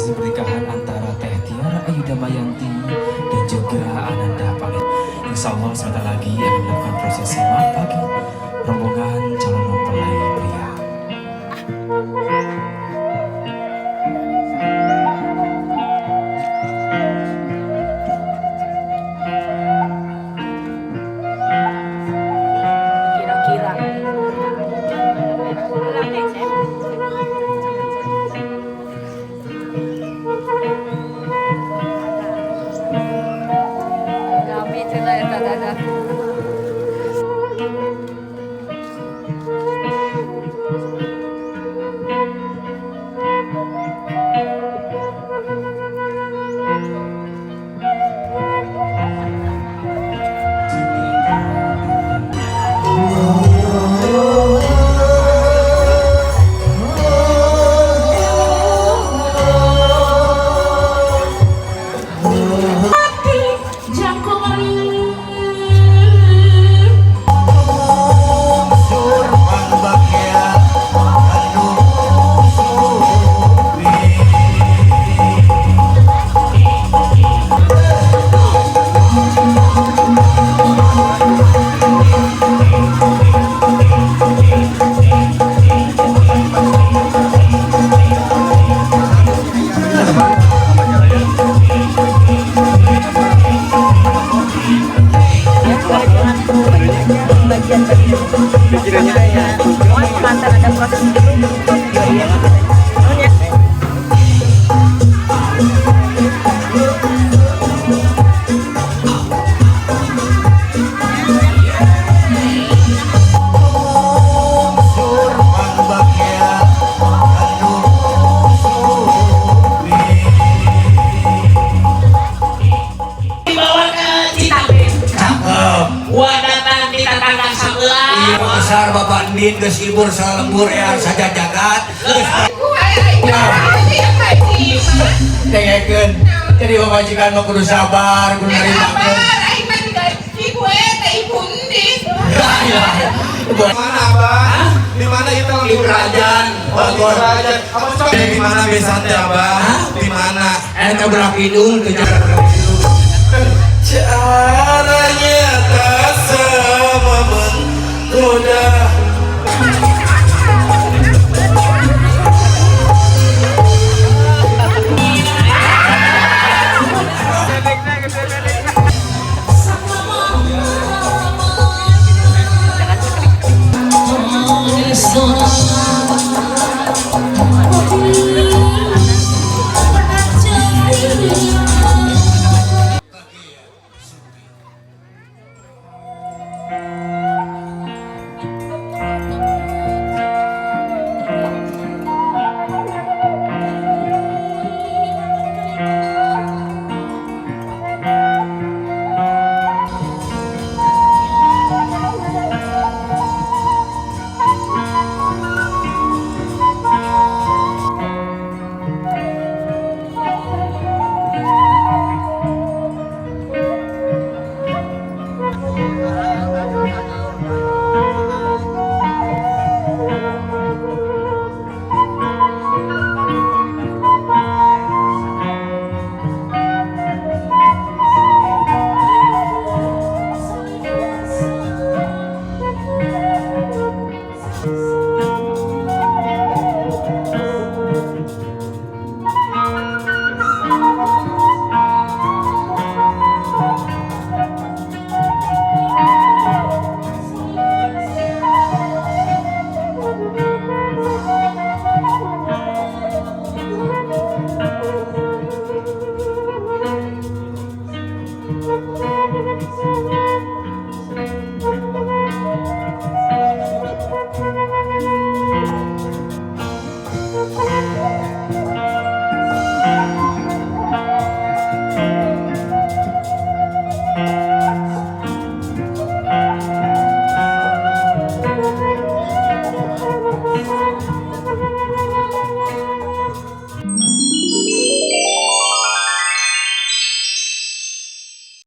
Prosesi pernikahan antara Teh Tiara Ayu Damayanti dan juga Ananda Paling. Insya Allah sebentar lagi akan melakukan prosesi mapag rombongan calon mempelai pria. Kira-kira. Kami cenah eta dadah. Bagian-bagian pengantar ada proses itu. Iya. Oh, ya. Dibawa ke Citapen. Cakep. Wadatan di tatanggang sabelah. Iya, besar Bapak Ndin geus libur salembur ya saja jagat. Geus dengekeun. Jadi pamajikan mah kudu sabar, kudu narimakeun. Mana, Abah? Di mana itu? Di kerajaan. Oh, di kerajaan. Apa coba di mana besan teh, Abah? Di mana? Eta belah kidul teh. Caranya tak sama menggoda.